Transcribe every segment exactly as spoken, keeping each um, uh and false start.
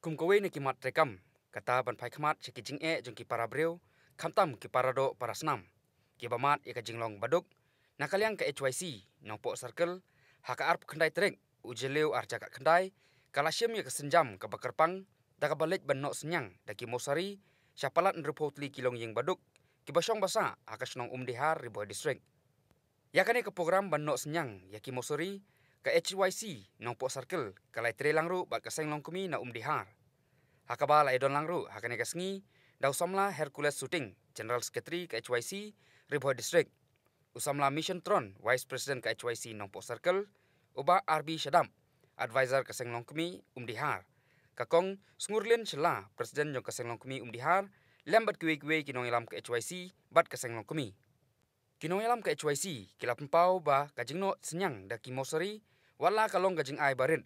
Kum kawei na ki mat treikam kata ban phai khmat sha ki jingeh jong ki para briew, khamtam ki para doh para snam kiba mad ïa ka jinglong baduk, na ka liang ka H Y C Nongpoh Circle, ha ka arphew khyndai tarik u Jylliew arhajar khatkhyndai, ka la shim ïa ka sienjam kaba kyrpang da kaba leit ban noh synñiang da ki mosari sha palat hynriewphew tylli ki longïing baduk kiba shong basa ha ka shnong Umdihar, Ri Bhoi District. Ïa kane ka program ban noh synñiang ïa ki mosari, ka H Y C Nongpoh Circle ka la ïatreilang ruh bad ka Seng Longkmie na Umdihar, ha kaba la ïadonlang ruh ha kane ka sngi da u samla Hercules Suting, General Secretary ka H Y C Ri Bhoi District, u samla Mission Tron, Vice President ka H Y C Nongpoh Circle, u Bah R B Shadap, Advisor ka Seng Longkmie Umdihar, ka Kong Sngurlien Shylla, President jong ka Seng Longkmie Umdihar, lem bad kiwei kiwei ki nongïalam ka H Y C bad ka Seng Longkmie. Ki nongïalam ka H Y C ki la pynpaw ba ka jingnoh synñiang da ki mosari, wat la ka long ka jingai barit,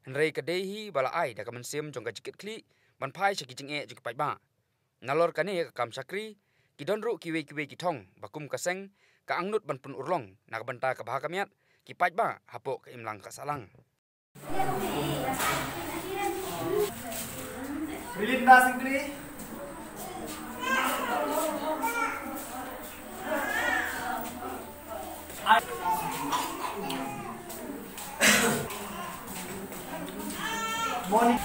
hynrei ka dei hi ba la ai da ka mynsiem jong ka jingkitkhlieh ban phai sha ki jingeh jong ki paidbah. Nalor kane ka kam shakri, ki don ruh kiwei kiwei ki thong ba kum ka seng ka angnud ban pynurlong na ka bynta ka bha ka miat ki paidbah hapoh ka imlang ka sahlang. Belinda Singkli. Morning.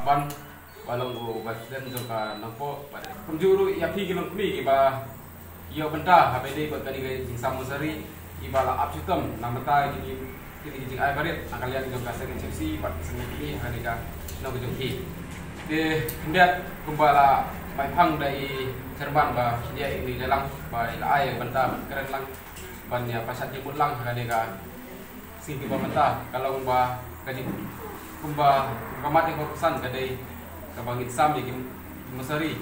Ban ba long u Vice President jong ka Nongpoh, bad kumjuh ruh ïa phi ki longkmie kiba ïoh bynta ha ba ïadei bad kane ka jingsam mosari, kiba la ap shitom na bynta kine, kine ki jingai barit na ka liang jong ka seng H Y C bad ka seng longkmie ha kane ka shnong ka jong phi. Te khyndiat kumba la bai phang da i chairman ba khyndiat i Ri Jailang ba i la ai bynta ban kren lang ban ïa pynshad jingmut lang ha kane ka sngi kiba mynta, ka long ba ka dei kumba ka mat ïa ka kongsan ka dei kaba ngin sam ïa ki mosari.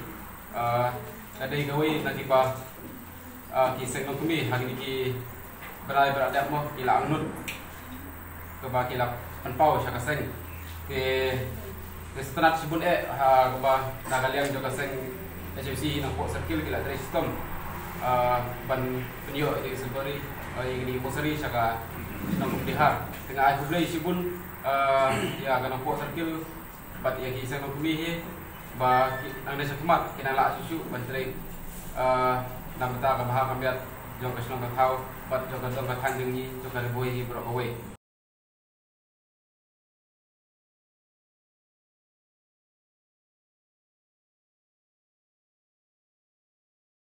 Ah, ka dei kawei na kiba, ah, ki seng longkmie ha kine ki bnai ba la dep mo ki la angnud kaba ki la pynpaw sha ka seng. Te, te sngewtynnat shibun eh ha kaba na ka liang jong ka seng H Y C Nongpoh Circle ki la trei shitom, ah, ban pynïoh ïa ki seng longkmie, ah, ïa ki mosari sha ka shnong Umdihar. Te nga ai khublei shibun, ah, ïa ka Nongpoh Circle bad ïa ki seng longkmie hi ba ki nang dei shakhmat ki nang lah shuh shuh ban trei, ah, na bynta ka bha ka miat jong ka shnong ka thaw bad jong ka dong ka thaiñ jong ngi, jong ka Ri Bhoi hi baroh kawei.